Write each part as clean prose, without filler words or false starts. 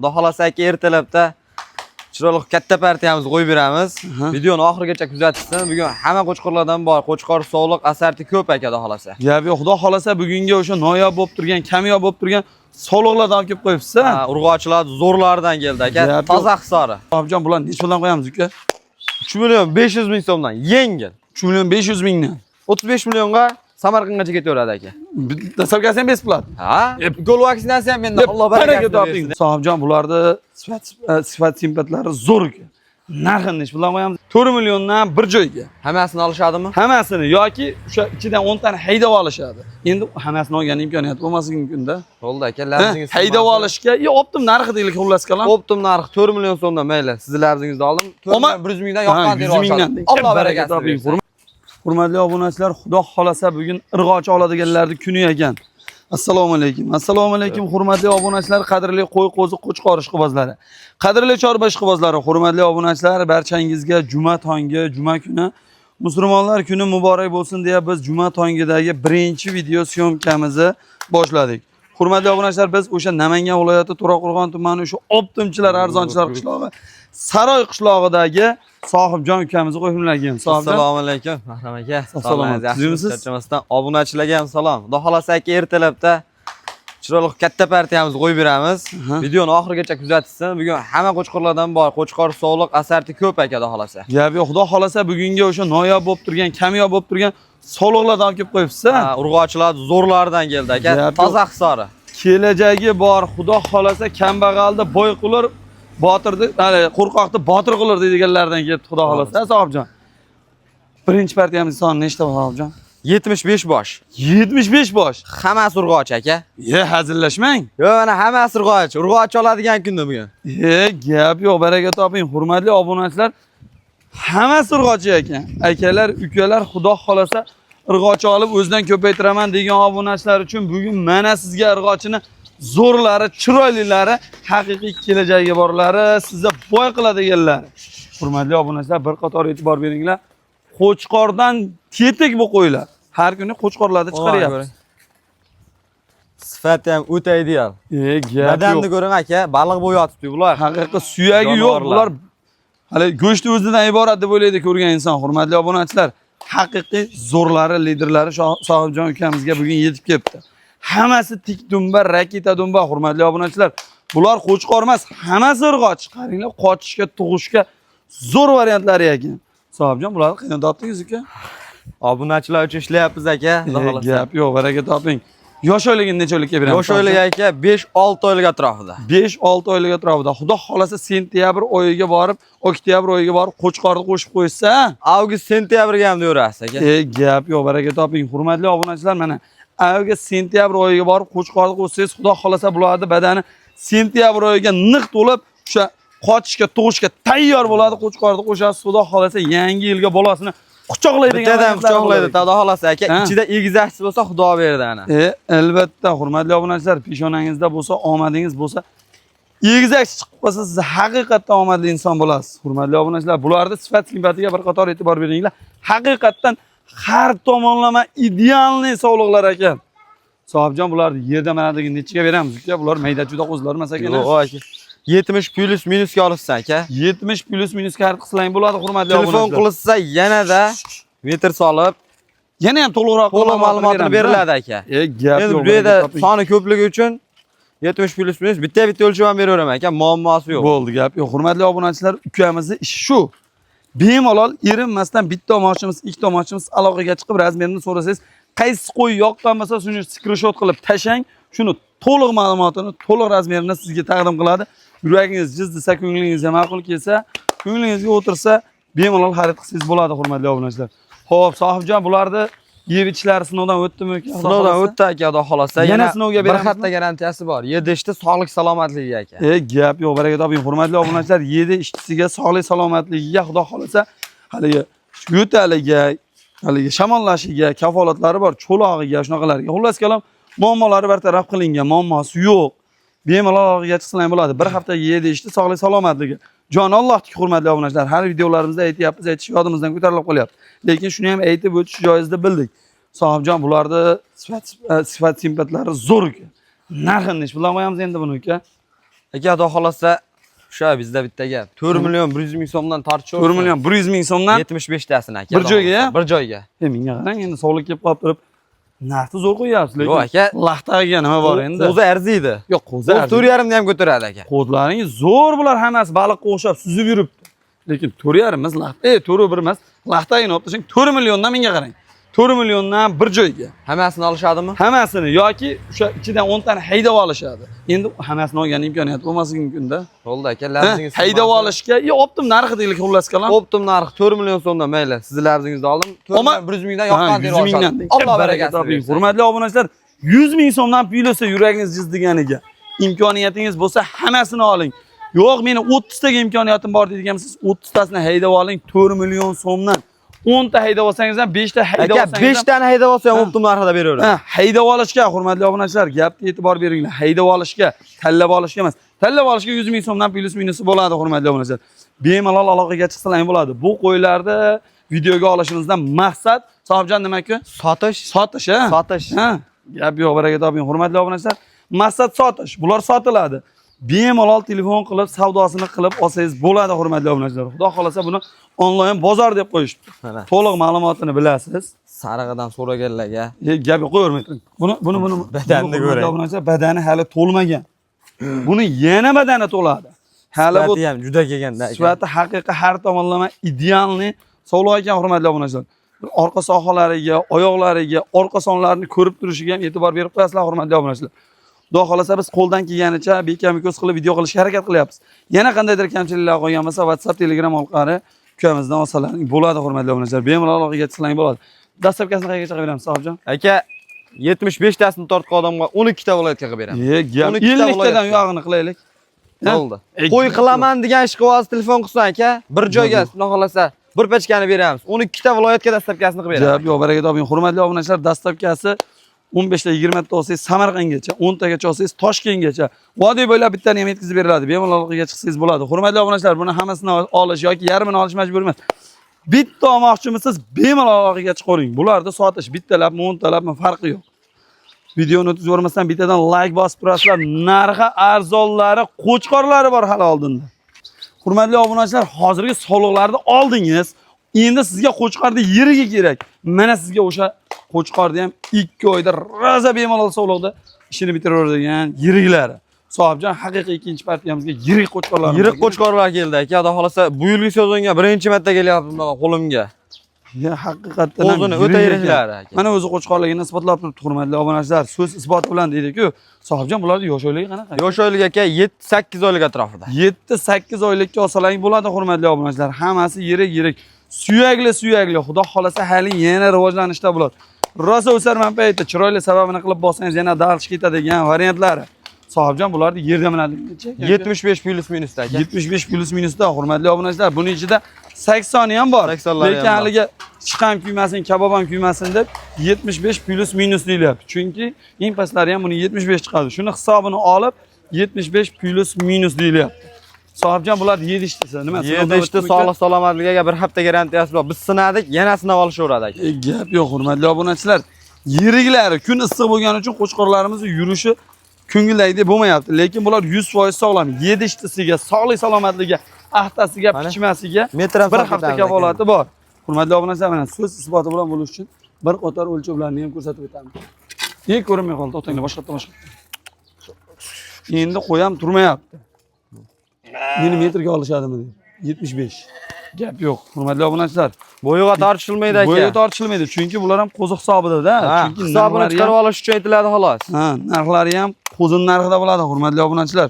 Xudo xolasa aka, ertalabda chiroyli katta partiyamizni qo'yib beramiz. Videoni oxirigacha kuzatishsin. Bugun hamma qo'chqorlardan bor. Qo'chqor sog'liq asarti ko'p aka, xudo xolasa. Gap yo'q, xudo xolasa bugungi o'sha noyob bo'lib turgan, kamyob bo'lib turgan sovliqlardan olib kelib qo'yibsiz. Ha, urg'ochilar zo'rlaridan keldi aka. Gap yo'q. Toza Hisori. Sohibjon, bularni necha puldan qo'yamiz, uka? 3 million 500 ming so'mdan yengil. 3 million 500 mingdan. 35 millionga Samarqandgacha ketaveradi aka. Доставка si ham besplat. Ha? Gol vaksinasi ham menda. Alloh Baraka barakasini toping. bersin. Sohibjon, bularni sifat simpatlari zo'r uka. Narxini necha puldan qo'yamiz? 4 milliondan bir joyga. Hammasini olishadimi? Hammasini yoki o'sha ichidan 10 tani haydab olishadi. Endi hammasini olgan imkoniyati bo'lmasligi mumkin-da. Bo'ldi aka, labzingiz Haydab olishga, yo оптом narxi deylik, xullas kalom. Оптом narxi 4 million so'mdan, mayli. Sizni labzingizni oldim. 4 Oma- million 100 mingdan yoqqan Ha, terib 100 mingdan. olishadi. Alloh Baraka barakasini toping. bersin. Hurmatli obunachilar, xudo xolasa bugun irg'ochi oladiganlarning kuni ekan. Assalomu alaykum. Assalomu alaykum, hurmatli obunachilar, qadrli qo'y, qo'zi, qo'chqor ishqibozlari. Qadrli chorva ishqibozlari, hurmatli obunachilar, barchangizga juma tongi, juma kuni, musulmonlar kuni muborak bo'lsin deya biz juma tongidagi birinchi video съёмка mizni boshladik. Hurmatli obunachilar, biz o'sha Namangan viloyati To'raqo'rg'on tumani o'sha оптом chilar, arzonchilar qishlog'i, Saroy qishlog'idagi Sohibjon ukamizni qo'yimlarga. Sohibjon. Assalomu alaykum, Mahram aka. Sog' salomat. Sog'lig'ingiz Tuzukmisiz? Charchamasdan obunachilarga ham salom. Xudo xolasa aka, ertalabda chiroyli katta partiyamizni qo'yib beramiz. Videoni oxirigacha kuzatishsin. Bugun hamma qo'chqorlardan bor. Qo'chqor sog'liq asarti ko'p aka, xudo xolasa. Gap yo'q, xudo xolasa bugungi o'sha noyob bo'lib turgan, kamyob bo'lib turgan sovliqlardan olib kelib qo'yibsiz. Ha, urg'ochilar zo'rlaridan keldi aka. Gap yo'q. Toza Hisori. Kelajagi bor, xudo xolasa kambag'alni boy qilar, botirni, hali qo'rqoqni botir qilar deydiganlardan kelibdi, xudo xolasa, sohibjon. Birinchi partiyamiz soni nechta, sohibjon? 75 bosh. 75 bosh. Hammasi urg'ochi aka. Ye, hazillashmang. Yo'q, mana hammasi urg'ochi. Urg'ochi oladigan kunda bugun. Ye, gap yo'q, baraka toping, hurmatli obunachilar. Hammasi urg'ochi ekan. Akalar, ukalar, xudo xolasa urg'ochi olib o'zidan ko'paytiraman degan obunachilar uchun bugun mana sizga urg'ochini zo'rlari, chiroylilari, haqiqiy kelajagi borlari, sizni boy qiladiganlari. Hurmatli obunachilar, bir qator e'tibor beringlar. Qo'chqordan tetik bu qo'ylar. Har kuni qo'chqorlarni chiqaryapmiz. Sifati ham o'ta ideal. E, gap Badanni yo'q. ko'ring aka, baliq bo'yi yotibdi bular. Haqiqiy suyagi yo'q. Jonivorlar. Bular hali go'shtni o'zidan iborat deb o'ylaydi ko'rgan inson. Hurmatli obunachilar, haqiqiy zo'rlari, liderlari Sohibjon ukamizga bugun yetib kelibdi. Hammasi tik dumba, raketa dumba, hurmatli obunachilar. Bular qo'chqor emas, hammasi urg'och. Qaranglar, qochishga, tug'ishga zo'r variantlari ekan. Sohibjon, bularni qayerdan topdingiz, uka? Obunachilar uchun ishlayapmiz aka. Xudo xohlasa. Gap yo'q, baraka toping. Yosh oyligini necha oylikka beramiz? Yosh oylik aka, 5-6 oylik atrofida. 5-6 oylik atrofida. Xudo xolasa sentyabr oyiga borib, oktyabr oyiga borib qo'chqorni qo'shib qo'ysa, Avgust, sentyabrga ham deyaverasiz aka. E, gap yo'q, baraka toping. Hurmatli obunachilar, mana avgust, sentyabr oyiga borib qo'chqorni qo'shsangiz, xudo xolasa bularni badani sentyabr oyiga niq to'lib, o'sha qochishga, tug'ishga tayyor bo'ladi. Qo'chqorni qo'shasiz, xudo xolasa yangi yilga bolasini quchoqlaydigan Bittadan variantlari quchoqlaydi, bo'ladi. xudo xolasa aka. Ha. Ichida egizakchi bo'lsa, xudo berdi ana. E, albatta, hurmatli obunachilar, peshonangizda bo'lsa, omadingiz bo'lsa, egizak chiqib qolsa, siz haqiqatdan omadli inson bo'lasiz. Hurmatli obunachilar, bularni sifat simpatiga bir qator e'tibor beringlar. Haqiqatdan har tomonlama идеальный sovliqlar ekan. Sohibjon, bularni yerda manadagi nechiga beramiz, uka? Bular mayda juda qo'zilar emas ekan. Yo'q aka. 70 плюс минус ga olishsan aka. 70 плюс минус ga xarid qilsang bo'ladi, hurmatli Telefon obunachilar. qilsa yanada metr solib, Yana ham to'liqroq to'liq ma'lumotini beriladi aka. E, gap Endi yo'q. bu yerda baraka toping. soni ko'pligi uchun 70 плюс минус bitta bitta o'lchab ham beraveraman aka, muammosi yo'q. Bo'ldi, gap yo'q. Hurmatli obunachilar, ukamizni ishi shu. Bemalol erinmasdan bitta olmoqchimiz, ikkita olmoqchimiz, aloqaga chiqib размер ini so'rasangiz, qaysi qo'y yoqqan bo'lsa, shuni skrinshot qilib tashlang, shuni to'liq ma'lumotini, to'liq размер ini sizga taqdim qiladi. Yuragingiz jiz desa, ko'nglingizga ma'qul kelsa, ko'nglingizga o'tirsa, bemalol xarid qilsangiz bo'ladi, hurmatli obunachilar. Xo'p, sohibjon, bularni yeb ichishlari sinovdan o'tdimi uka? Xudo Sinovdan xohlasa? O'tdi aka, xudo xohlasa. Yana sinovga bir beramizmi? hafta garantiyasi bor. Yedi ishda sog'lik salomatligiga aka. E, gap yo'q, baraka toping. Hurmatli obunachilar, yedi ishchisiga, sog'lik salomatligiga, xudo xohlasa haligi yo'taliga, haligi shamollashiga kafolatlari bor, cho'log'iga, shunaqalarga. Xullas kalom, muammolari bartaraf qilingan, muammosi yo'q. Bemalol aloqaga chiqsalar bo'ladi. Bir haftaga yedi ishda sog'lik salomatligi. Jon Allohniki, hurmatli obunachilar, har videolarimizda aytyapmiz, aytish yodimizdan ko'tarilib qolyapti. Lekin shuni ham aytib o'tish joiz deb bildik. Sohibjon, bularni sifat simpatlari zo'r uka. Narxini nechi puldan qo'yamiz endi buni, uka? Aka, xudo xolasa o'sha bizda bitta gap. 4 million 100 ming so'mdan tortishyapti. 4 million 100 ming so'mdan 75 tasini aka. Bir joyga, ya? Bir joyga. Menga qarang, endi sovliq kelib qolib turib, narxni zo'r qo'yyapsiz, lekin Yo'q aka. Laxtagiga nima bor endi? Qo'zi arziydi. Yo'q, qo'zi Qo'zi arziydi. 4,5 ni ham ko'taradi aka. Qo'zlaringiz zo'r, bular hammasi baliqqa o'xshab suzib yuribdi. Lekin 4,5 emas, laxta, 4,1 emas, laxtagini olib tashlang, 4 milliondan menga qarang. 4 milliondan bir joyga. Hammasini olishadimi? Hammasini yoki o'sha ichidan 10 tani haydab olishadi. Endi hammasini olgan imkoniyati bo'lmasligi mumkin-da. Bo'ldi aka, Ha, labzingiz haydab olishga, yo optim narxi deylik xullas kalom. Optim narxi 4 million so'mdan, mayli. Sizni labzingizni oldim. 4 Ama- million 100 mingdan Ha, yoqqan 100 mingdan. Alloh Baraka barakasini toping. bersin. Hurmatli obunachilar, 100 ming so'mdan puyilsa yuragingiz jiz deganiga. Imkoniyatingiz bo'lsa hammasini oling. Yo'q, meni 30 taga imkoniyatim bor deydigansiz, 30 tasini haydab oling 4 million so'mdan. 10 ta haydab olsangiz ham, 5 ta haydab Aka, olsangiz 5 ham tani haydab olsa ham Ha. optim narxida beraveradi. Ha, haydab olishga, hurmatli obunachilar, gapga e'tibor beringlar. Haydab olishga, tanlab olishga emas. Tanlab olishga 100 ming so'mdan plyus minusi bo'ladi, hurmatli obunachilar. Bemalol aloqaga chiqsalar ham bo'ladi. Bu qo'ylarni videoga olishimizdan maqsad Sohibjon nima-ku? Sotish. Sotish, ha? Sotish. Ha, gap yo'q, baraka toping. Hurmatli obunachilar, maqsad sotish. Bular sotiladi. Bemalol telefon qilib, savdosini qilib olsangiz bo'ladi, hurmatli obunachilar. Xudo xolasa buni onlayn bozor deb qo'yishibdi. Mana. To'liq ma'lumotini bilasiz. Sarig'idan so'raganlarga Gap yo'q, qo'yavermang. Buni Badanini buni, hurmatli ko'ring. obunachilar, badani hali to'lmagan. Buni yana badani to'ladi. Hali bu sifati ham juda kelganda aka. sifati haqiqiy har tomonlama idealniy sog'liq ekan, hurmatli obunachilar. Orqa sohalariga, oyoqlariga, orqa sonlarini ko'rib turishiga ham e'tibor berib qo'yasizlar, hurmatli obunachilar. Xudo xolasa biz qo'ldan kelganicha bekami ko'z qilib video qilishga harakat qilyapmiz. Yana qandaydir kamchiliklar qolgan bo'lsa, WhatsApp, Telegram orqali ukamizdan olsalaring bo'ladi, hurmatli obunachilar. Bemalol aloqaga chiqsalaring bo'ladi. Dastlabkasini qayergacha qilib beramiz, Sohibjon? Aka, 75 tasini tortgan odamga 12 ta viloyatga qilib beramiz. Gap 12 ta 50 tadan viloyatga. uyog'ini qilaylik. Ha? Bo'ldi. Qo'y qilaman degan ishqiboz telefon qilsin aka, bir joyga xudo xolasa bir pachkani beramiz. 12 ta viloyatga dastlabkasini qilib beramiz. Gap yo'q, baraka toping. Hurmatli obunachilar, dastlabkasi 15 ta 20 ta olsangiz Samarqandgacha, 10 tagacha olsangiz Toshkentgacha, vodiy bo'ylab bittani ham yetkazib beriladi. Bemalol aloqaga chiqsangiz bo'ladi. Hurmatli obunachilar, buni hammasini olish yoki yarmini olish majbur emas. Bitta olmoqchimisiz, bemalol aloqaga chiqavering. Bularda sotish bittalabmi, o'ntalabmi farqi yo'q. Videoni o'tkazib yubormasdan bittadan like bosib turasizlar. Narxi arzonlari, qo'chqorlari bor hali oldinda. Hurmatli obunachilar, hozirgi soliqlarni oldingiz. Endi sizga qo'chqorni yeriga kerak. Mana sizga o'sha qo'chqorni ham 2 oyda rosa bemalol sovliqda ishini bitiraveradigan yiriklari. Sohibjon haqiqiy ikkinchi partiyamizga yirik qo'chqorlar. Yirik qo'chqorlar keldi aka. Xudo xolasa bu yilgi sezonga birinchi marta kelyapti mana qo'limga. Ya haqiqatdan ham Qo'zini o'ta yirik yiriklari ekan. aka. Mana o'zi qo'chqorligini isbotlab turibdi, hurmatli obunachilar. So'z isboti bilan deydi-ku. Sohibjon, bularni yosh oyligi qanaqa? Yosh oylik aka, 7-8 oylik atrofida. 7-8 oylikka olsalaring bo'ladi, hurmatli obunachilar. Hammasi yirik-yirik, suyakli suyakli. Xudo xolasa hali yana rivojlanishda bo'ladi. Rosa o'sarman paytda chiroyli sababini qilib bossangiz yana dag'il ketadigan variantlari. Sohibjon, bularni yerda minadi. 75 plyus minusda aka. 75 plyus minusda, hurmatli obunachilar. Buning ichida 80 ham bor. 80 lari ham Lekin bor. haligi chiqam kuymasin, kabob ham kuymasin deb 75 plyus minus deyilyapti. Chunki eng pastlari ham buni 75 chiqadi. Shuni hisobini olib 75 plyus minus deyilyapti. Sohibjon, bular yedishtisi nima? Yedishti, sog'lik salomatligiga bir hafta garantiyasi bor. Biz sinadik, yana sinab olishaveradi aka. Gap yo'q, hurmatli obunachilar. Yiriklari kun issiq bo'lgani uchun qo'chqorlarimizni yurishi ko'ngildagidek bo'lmayapti. Lekin bular 100% sog'lom. Yedishtisiga, sog'lik salomatligiga, axtasiga, Mana. pichmasiga Metr ham bir sotib hafta ketamiz aka. kafolati bor. Hurmatli obunachilar, mana so'z isboti bilan bo'lish uchun bir qator o'lchovlarni ham ko'rsatib o'tamiz. Ko'rinmay qoldi, to'xtanglar, boshqatdan boshqatdan. Endi qo'yam turmayapti. Meni metrga olishadimi deb. 75. Gap yo'q, hurmatli obunachilar. Bo'yiga tortishilmaydi aka. Bo'yiga tortishilmaydi, chunki bular ham qo'zi hisobida-da. Ha, Chunki hisobini narxlari chiqarib ham- olish uchun aytiladi xolos. Ha, narxlari ham qo'zini narxida bo'ladi, hurmatli obunachilar.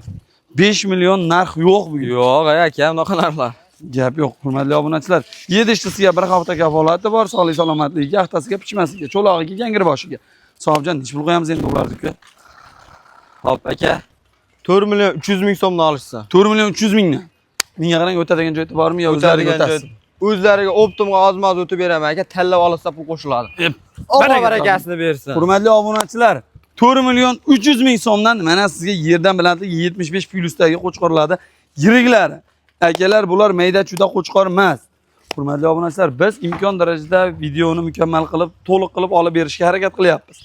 5 million narx yo'q bugun. Yo'q, aka, bunaqa narxlar. Gap yo'q, hurmatli obunachilar. Yedishtisiga bir hafta kafolati bor, sog'lik salomatligiga, axtasiga, pichmasiga, cho'log'iga, yangirboshiga. Sohibjon, necha pul qo'yamiz endi ularni? Hop aka. 4 million 300 ming so'mdan olishsin. 4 million 300 mingdan. Menga qarang, o'tadigan joyi bormi yo o'zlariga O'tadigan o'tasiz? joy o'zlariga optimga ozma-oz o'tib beraman aka, tanlab olsa pul qo'shiladi. Alloh Baraka barakasini bersin. Hurmatli obunachilar, 4 million 300 ming so'mdan mana sizga yerdan balandligi 75 plyusdagi qo'chqorlarni yiriklari. Akalar, bular mayda chuda qo'chqor emas. Hurmatli obunachilar, biz imkon darajada videoni mukammal qilib, to'liq qilib olib berishga harakat qilyapmiz.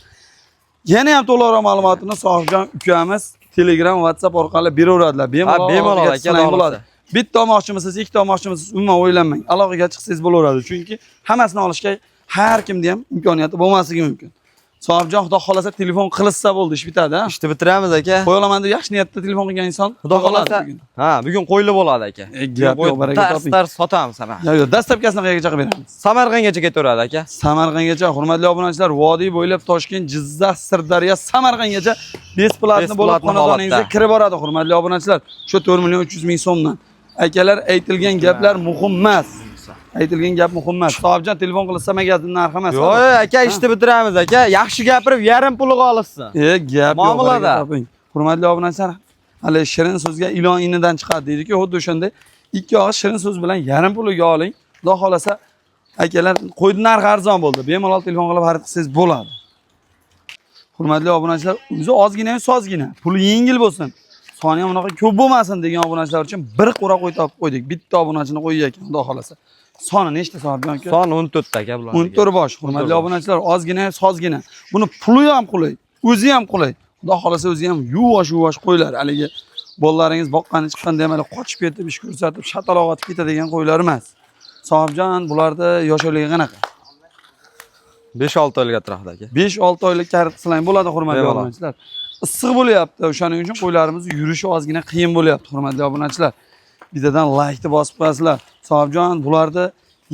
Yana ham to'liqroq ma'lumotini Sohibjon ukamiz Telegram, WhatsApp orqali beraveradilar. Bemalol, Ha, bemalol aloqaga aka, chiqsang bo'ladi. bo'ladi. Bitta olmoqchimisiz, ikkita olmoqchimisiz, umuman o'ylanmang. Aloqaga chiqsangiz bo'laveradi. Chunki hammasini olishga har kimda ham imkoniyati bo'lmasligi mumkin. Sohibjon, xudo xolasa telefon qilishsa bo'ldi, ish bitadi, ha? Ishni bitiramiz aka. Qo'ya olaman deb yaxshi niyatda telefon qilgan inson Xudo oladi xolasa. bugun. Ha, bugun qo'yli bo'ladi aka. Gap yo'q, baraka Tars toping. tars sotamiz hamma. Yo'q, yo'q, dastlabkasini qayergacha qilib beramiz? Samarqandgacha ketaveradi aka. Samarqandgacha, hurmatli obunachilar, vodiy bo'ylab Toshkent, Jizzax, Sirdaryo, Samarqandgacha bесплатно bo'lib Bесплатно xonadoningizga holatda. kirib boradi, hurmatli obunachilar. Shu 4 million 300 ming so'mdan. Akalar, aytilgan gaplar muhim emas. Aytilgan gap muhim emas. Sohibjon telefon qilsa magazin narxi emas. Yo'q, aka, ishni bitiramiz aka. Yaxshi gapirib, yarim puliga olishsin. Gap yo'q, Muomalada. baraka toping. Hurmatli obunachilar, hali shirin so'zga ilon inidan chiqadi deydi-ku, xuddi o'shanday ikki og'iz shirin so'z bilan yarim puliga oling. Xudo xolasa akalar, qo'ydi narxi arzon bo'ldi. Bemalol telefon qilib xarid qilsangiz bo'ladi. Hurmatli obunachilar, o'zi ozgina ham sozgina, puli yengil bo'lsin. Soni ham unaqa ko'p bo'lmasin degan obunachilar uchun bir qura qo'y topib qo'ydik. Bitta obunachini qo'ygan ekan, xudo xolasa. Soni nechta Sohibjon aka? Son 14 ta aka bular. 14 bosh. Hurmatli 14 bosh. obunachilar, ozgina sozgina. Buni puli ham qulay, o'zi ham qulay. Xudo xolasa o'zi ham yuvosh yuvosh qo'ylar. Haligi bolalaringiz boqqani chiqqanda ham hali qochib ketib, ish ko'rsatib, shataloq otib ketadigan qo'ylar emas. Sohibjon, bularda yosh oyligi qanaqa? 5-6 oylik atrofida aka. 5-6 oylik xarid qilsang bo'ladi, hurmatli Bemalol. obunachilar. Issiq bo'lyapti, o'shaning uchun qo'ylarimiz yurishi ozgina qiyin bo'lyapti, hurmatli obunachilar. Bittadan laykni bosib qo'yasizlar. Sohibjon, bularda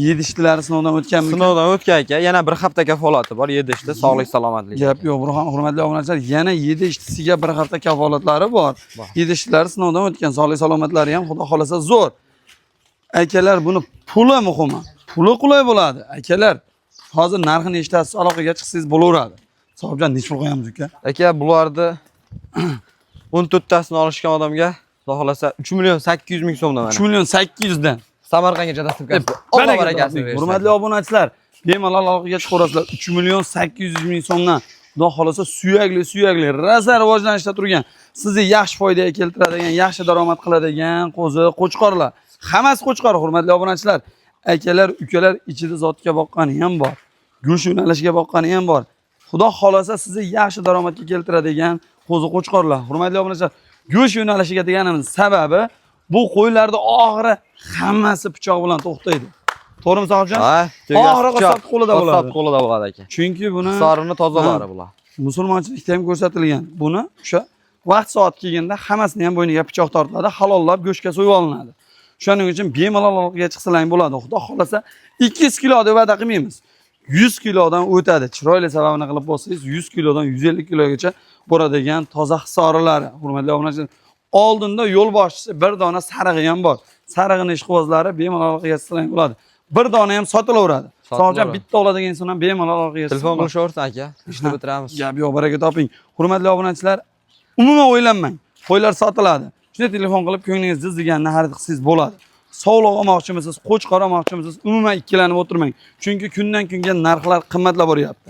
yedishtilari sinovdan o'tganmi? Sinovdan o'tgan aka, yana bir hafta kafolati bor, yedishda sog'lik salomatlik. Gap yo'q, Burxon, hurmatli obunachilar, yana yedishtisiga bir hafta kafolatlari bor. Bor. Yedishtilari sinovdan o'tgan, sog'lik salomatlari ham xudo xolasa zo'r. Akalar, buni puli muhimi. Puli qulay bo'ladi. Akalar, hozir narxini eshitasiz, aloqaga chiqsangiz bo'laveradi. Sohibjon, necha pul qo'yamiz uka? Aka, bularni 14 tasini olishgan odamga xudo xolasa 3 million 800 ming so'mdan 3 mana. million 800 dan. Samarqandgacha dastlabkasi. Alloh Baraka barakasini toping. bersin. Hurmatli obunachilar, bemalol aloqaga chiqaverasizlar. 3 million 800 ming so'mdan. Xudo xolasa suyakli, suyakli, rosa rivojlanishda turgan, sizni yaxshi foydaga keltiradigan, yaxshi daromad qiladigan qo'zi, qo'chqorlar. Hammasi qo'chqor, hurmatli obunachilar. Akalar, ukalar, ichida zotga boqqani ham bor. Go'sht yo'nalishiga boqqani ham bor. Xudo xolasa sizni yaxshi daromadga keltiradigan qo'zi qo'chqorlar. Hurmatli obunachilar, go'sht yo'nalishiga deganimiz sababi bu qo'ylarda oxiri hammasi pichoq bilan to'xtaydi. To'g'rimi Sohibjon? Ha, Oxiri qassob qo'lida bo'ladi. Qassob qo'lida bo'ladi aka. Chunki buni Sorini tozalari bular. Musulmonchilikda ham ko'rsatilgan. Buni o'sha vaqt soat kelganda hammasini ham bo'yniga pichoq tortiladi, halollab go'shtga so'yib olinadi. Shuning uchun bemalol aloqaga chiqsalar bo'ladi. Xudo xolasa 200 kilo deb va'da qilmaymiz. 100 kilodan o'tadi. Chiroyli sababini qilib bo'lsangiz 100 kilodan 150 kilogacha boradigan toza hisorilari. Hurmatli obunachilar, oldinda yo'l boshchisi bir dona sarig'i ham bor. Sarig'ini ishqibozlari bemalol aloqaga chiqsalar bo'ladi. Bir dona ham sotilaveradi. Sotilaveradi. Sohibjon, bitta oladigan inson ham bemalol aloqaga chiqsa Telefon bo'ladi. qilishaversin aka. Ishni bitiramiz. Gap yo'q, baraka toping. Hurmatli obunachilar, umuman o'ylanmang. Qo'ylar sotiladi. Shunday telefon qilib ko'nglingiz jiz deganini xarid qilsangiz bo'ladi. Sovliq olmoqchimisiz, qo'chqor olmoqchimisiz, umuman ikkilanib o'tirmang. Chunki kundan kunga narxlar qimmatlab boryapti.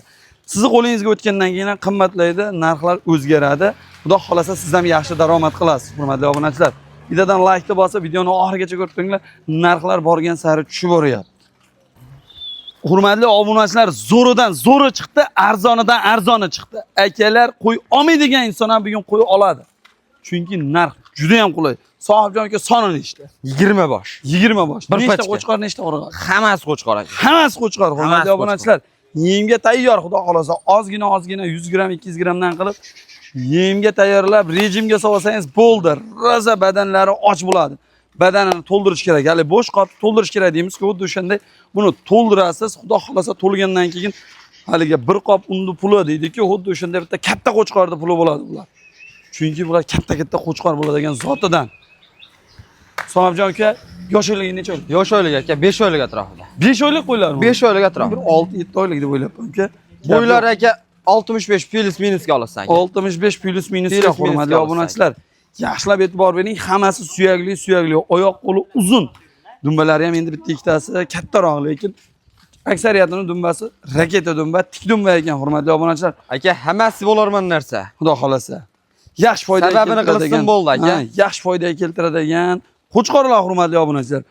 Sizni qo'lingizga o'tgandan keyin ham qimmatlaydi, narxlar o'zgaradi. Xudo xolasa siz ham yaxshi daromad qilasiz, hurmatli obunachilar. Bittadan laykni bosib, videoni oxirigacha ko'rib turinglar. Narxlar borgan sari tushib boryapti. Hurmatli obunachilar, zo'ridan zo'ri chiqdi, arzonidan arzoni chiqdi. Akalar, qo'y olmaydigan inson ham bugun qo'y oladi. Chunki narx juda ham qulay. Sohibjon aka, soni nechta? 20 bosh. 20 bosh. Bir Nechta pachka. qo'chqor, nechta urg'och? Hammasi qo'chqor aka. Hammasi qo'chqor, hurmatli Hammasi obunachilar. Yemga tayyor, xudo xolasa, ozgina ozgina 100 gramm, 200 grammdan qilib yemga tayyorlab, rejimga solsangiz bo'ldi. Rosa badanlari och bo'ladi. Badanini to'ldirish kerak. Hali bo'sh qopni to'ldirish kerak deymiz-ku, xuddi o'shanday buni to'ldirasiz. Xudo xolasa to'lgandan keyin haligi bir qop unni puli deydi-ku, xuddi o'shanday bitta katta qo'chqorni puli bo'ladi bular. Chunki bular katta-katta qo'chqor bo'ladigan zotidan. Sohibjon aka, yosh oyligi necha oylik? Yosh oylik aka, 5 oylik atrofida. 5 oylik qo'ylarmi? 5 oylik Bir atrofida. 6-7 oylik deb o'ylabman aka. Bo'ylari aka 65 plus minusga olasan aka. 65 plus minusga, Plus hurmatli minusga obunachilar. Yaxshilab e'tibor bering, hammasi suyakli, suyakli, oyoq qo'li uzun. Dumbalari ham endi bitta ikkitasi kattaroq, lekin aksariyatini dumbasi raketa dumba, tik dumba ekan, hurmatli obunachilar. Aka, hammasi bo'larman narsa. Xudo xolasa. Yaxshi foyda Sababini qilsin bo'ldi aka. Ha, yaxshi foyda keltiradigan qo'chqorlar, hurmatli obunachilar.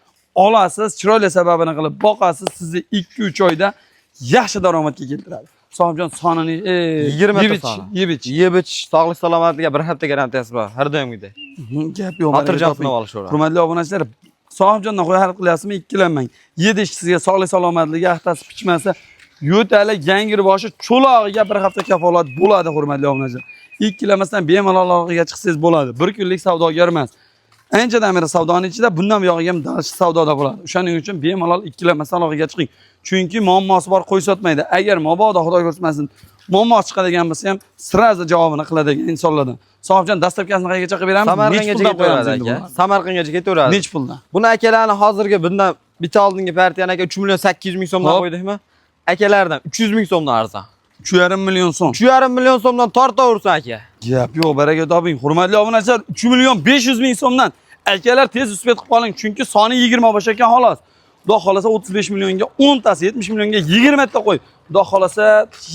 Olasiz, chiroyli sababini qilib boqasiz, sizni 2-3 oyda yaxshi daromadga keltiradi. Sohibjon sonini 20 ta soni. Yebich. Yebich sog'lik salomatligiga bir hafta garantiyasi bor. Har doimgidek. Gap yo'q. Xotirjam baraka toping. sinab olishaveradi. Hurmatli obunachilar, Sohibjondan qo'y xarid qilyapsizmi? Ikkilanmang. Yedish sizga sog'lik salomatligi, axtasi pichmasa, yo'tali, yangir boshi cho'log'iga bir hafta kafolat bo'ladi, hurmatli obunachilar. Ikkilanmasdan bemalol aloqaga chiqsangiz bo'ladi. Bir kunlik savdogar emas. Anchadan beri savdoni ichida, bundan buyog'iga ham dalish savdoda bo'ladi. O'shaning uchun bemalol ikkilanmasdan aloqaga chiqing. Chunki muammosi bor qo'y sotmaydi. Agar mabodo Xudo ko'rsatmasin, muammo chiqadigan bo'lsa ham сразу javobini qiladigan insonlardan. Sohibjon, доставка sini qayergacha qilib beramiz? Nechi Samarqandgacha puldan qo'yamiz ketaveradi endi aka. bularni? Samarqandgacha ketaveradi. Nechi puldan? Buni akalarni hozirgi bundan bitta oldingi partiyani aka 3 million 800 ming so'mdan Hop. qo'ydikmi? Akalardan 300 ming so'mdan arzon. 3,5 million so'm. 3,5 million so'mdan tortaversin aka. Gap yo'q, baraka toping. Hurmatli obunachilar, 3 million 500 ming so'mdan akalar tez успеть qilib qoling, chunki soni 20 bosh ekan xolos. Xudo xolasa 35 millionga 10 tasi, 70 millionga 20 ta qo'y. Xudo xolasa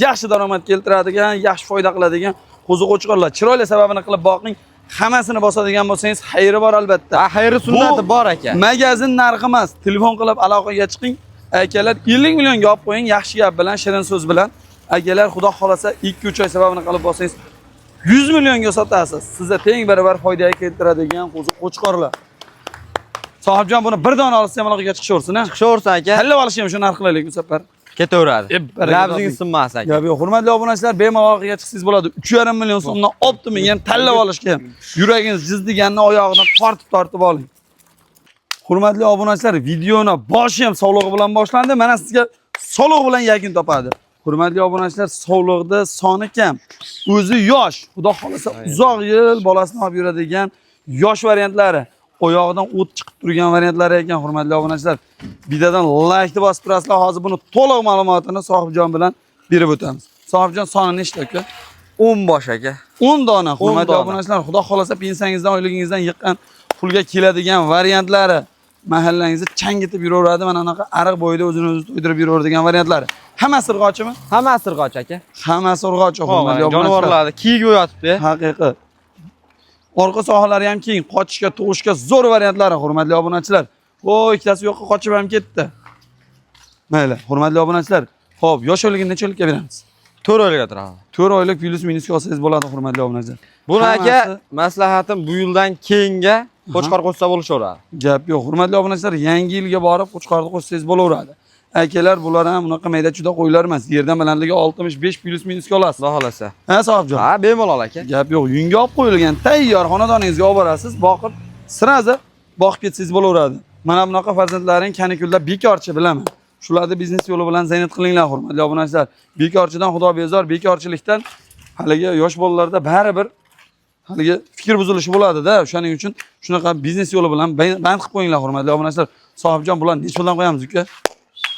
yaxshi daromad keltiradigan, yaxshi foyda qiladigan qo'zi qo'chqorlar. Chiroyli sababini qilib boqing. Hammasini bosadigan bo'lsangiz, xayri bor albatta. Ha, xayri sunnati Bu bor aka. Magazin narxi emas. Telefon qilib aloqaga chiqing. Akalar 50 millionga olib qo'ying, yaxshi gap bilan, shirin so'z bilan. Akalar xudo xolasa 2-3 oy sababini qilib olsangiz 100 millionga sotasiz. Sizga teng barobar foyda keltiradigan qo'zi qo'chqorlar. Sohibjon, buni bir dona olsa ham aloqaga chiqishaversin, ha. Chiqishaversin aka. Tanlab olish ham shu narx qilaylik bu safar. Ketaveradi. Baraka Labzingiz toping. sinmas aka. Gap yo'q. Hurmatli obunachilar, bemalol aloqaga chiqsangiz bo'ladi. 3,5 million so'mdan optimi ham tanlab olishga ham yuragingiz jiz deganni oyog'idan tortib-tortib oling. Hurmatli obunachilar, videoni boshi ham sovlig'i bilan boshlandi. Mana sizga sovliq bilan yakun topadi. Hurmatli obunachilar, sovliqda soni kam. O'zi yosh, Xudo xolasa uzoq yil bolasini olib yuradigan yosh variantlari, oyog'idan o't chiqib turgan variantlari ekan, hurmatli obunachilar. Videodan like bosib turasizlar. Hozir buni to'liq ma'lumotini Sohibjon bilan berib o'tamiz. Sohibjon, soni nechta aka? 10 bosh aka. 10 dona, hurmatli dona. obunachilar, Xudo xolasa pensiyangizdan, oyligingizdan yiqqan pulga keladigan variantlari. Mahallangizda changitib yuraveradi, mana anaqa ariq bo'yida o'zini o'zi to'ydirib yuraveradigan variantlari. Hammasi urg'ochimi? Hammasi urg'och aka. Hammasi urg'ochi, hurmatli obunachilar. Jonivorlarni kiyik yotibdi. Haqiqiy. Orqa sohalari ham keng, qochishga, tug'ishga zo'r variantlari, hurmatli obunachilar. O, ikkitasi yo'qqa qochib ham ketdi. Mayli, hurmatli obunachilar. Xo'p, yosh oyligini necha oylikka beramiz? 4 oylikka turadi. 4 oylik плюс минус ga olsangiz bo'ladi, hurmatli obunachilar. Buni aka Hammasi- maslahatim bu yildan keyinga qo'chqor qo'shsa bo'lishaveradi. Gap yo'q. Hurmatli obunachilar, yangi yilga borib qo'chqorni qo'shsangiz bo'laveradi. Akalar, bular ham unaqa mayda chuda qo'ylar emas. Yerdan balandligi 65 плюс минус ga olasiz. Xudo xolasa. Ha, sohibjon? Ha, bemalol aka. Gap yo'q. Yunga olib qo'yilgan tayyor xonadoningizga olib borasiz, boqib, сразу boqib ketsangiz bo'laveradi. Mana bunaqa farzandlaring kanikulda bekorchi bilaman. Shularni biznes yo'li bilan zaynat qilinglar, hurmatli obunachilar. Bekorchidan Xudo bezor, bekorchilikdan haligi yosh bolalarda baribir haligi fikr buzilishi bo'ladi-da. O'shaning uchun shunaqa biznes yo'li bilan band qilib qo'yinglar, hurmatli obunachilar. Sohibjon, bularni necha puldan qo'yamiz uka?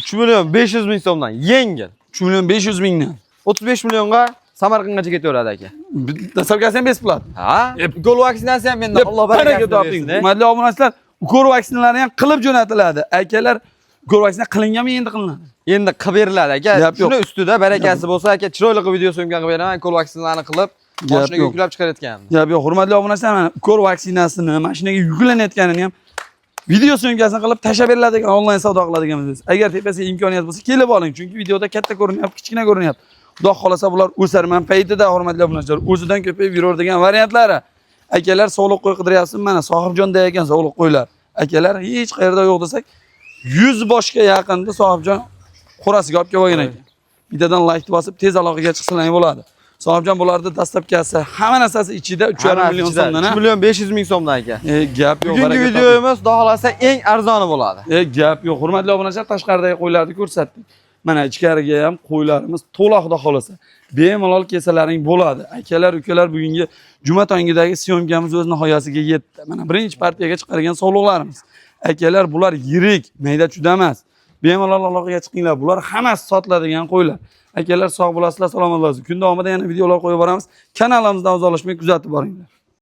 3 million 500 ming so'mdan yengil. 3 million 500 mingdan. 35 millionga Samarqandgacha ketaveradi aka. Доставка si ham besplat. Ha? Ukol vaksinasi ham menda. Alloh Baraka barakasini toping. bersin. Hurmatli obunachilar, ukol vaksinalari ham qilib jo'natiladi. Akalar, ukol vaksina qilinganmi, endi qilinadi? Endi qilib beriladi aka. Gap yo'q. Shuni ustida barakasi bo'lsa aka, chiroyli qilib video съёмка qilib beraman, ukol vaksinalarni qilib, Gap mashinaga yo'q. yuklab chiqarayotgandim. Gap yo'q. Hurmatli obunachilar, mana ukol vaksinasini mashinaga yuklanayotganini ham video съёмка sini qilib tashlab beriladigan onlayn savdo qiladigan biznes. Agar tepasiga imkoniyat bo'lsa, kelib oling, chunki videoda katta ko'rinyapti, kichkina ko'rinyapti. Xudo xolasa bular o'sarman paytida, hurmatli obunachilar, o'zidan ko'payib yuraveradigan variantlari. Akalar, sog'liq qo'y qidiryapsizmi? Mana Sohibjonda ekan sog'liq qo'ylar. Akalar, hech qayerda yo'q desak, 100 boshga yaqinda Sohibjon qo'rasiga olib kelib olgan ekan. Bittadan like bosib tez aloqaga chiqsalar bo'ladi. Sohibjon, bularni доставка si, hamma narsasi ichida 3,5 million so'mdan, ha? 3 million 500 ming so'mdan aka. Gap yo'q. Bugungi Baraka toping. videomiz xudo xolasa eng arzoni bo'ladi. Gap yo'q. Hurmatli obunachilar, tashqaridagi qo'ylarni ko'rsatdik. Mana ichkariga ham qo'ylarimiz to'la, xudo xolasa. Bemalol kelsalaring bo'ladi. Akalar, ukalar, bugungi juma tongidagi съёмка miz o'z nihoyasiga yetdi. Mana birinchi partiyaga chiqargan sovliqlarimiz. Akalar, bular yirik, mayda chuda emas. Bemalol aloqaga chiqinglar. Bular hammasi sotiladigan qo'ylar. Akalar, sog' bo'lasizlar, salomat bo'lasizlar. Kun davomida yana videolar qo'yib boramiz. Kanalimizdan uzoqlashmay kuzatib boringlar.